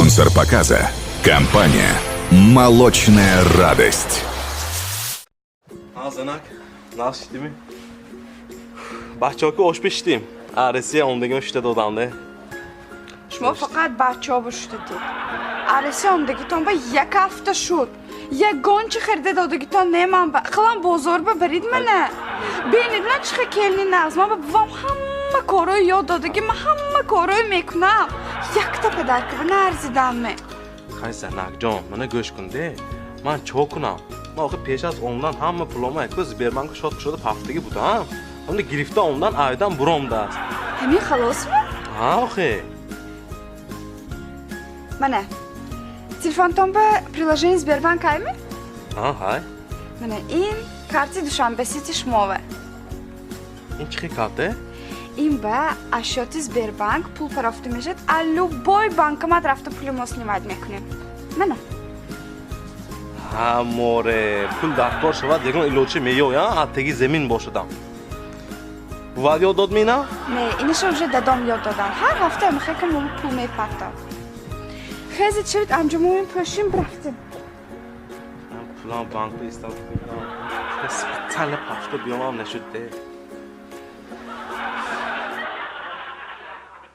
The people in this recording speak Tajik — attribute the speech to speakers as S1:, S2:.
S1: Спонсор показа – компания «Молочная радость».
S2: Ҳа, занак, нағз шидими? Бачаҳо ки ош пештим. Арасия омдагима шута додам-де.
S3: Шумо фақат бачаҳо бошудед. Арасия омдагитон ба як ҳафта шуд. Ягон чи харида додагитон не ман ба. Ақаллан бозор ба барид мана. Бинед ман чӣ хел келни нағз. Ман ба бувам ҳама корҳои ёд додаги, ман ҳама корҳои мекунам. Якта подарка ба наарзидам ме.
S2: Хай, занакҷон, мана гӯш кун-де. Ман чо кунам? Ман охир пеш аз омдан ҳама пулома яку Сбербанку шот кушода ҳафтагӣ будам. Ҳамда гирифта омдан айдан буромдааст.
S3: Ҳамин халосми?
S2: Ҳа, охе.
S3: Мана. Телефонтон ба приложение Сбербанк ҳайми?
S2: Ҳа, ҳай.
S3: Мана ин карти Душанбе Сити шумова.
S2: Ин чӣ хел карте?
S3: Ин ба ашёти Сбербанк пул парафта мешавад, а любой банкомат рафта пули мо снимать мекунем. Мана.
S2: Ҳа, море, пул дар кор шавад, ягон илоҷи меёя, аз теги замин бошадам. Бувад ёд дод мина?
S3: Не, инаша уже дадом ёд додан. Ҳар ҳафта мехекам мо пул мепартад. Хезед, шавед, анҷумоин пӯшим, рафтем.
S2: Пулам банкда истад. Специально пафта биёмам нашуд де.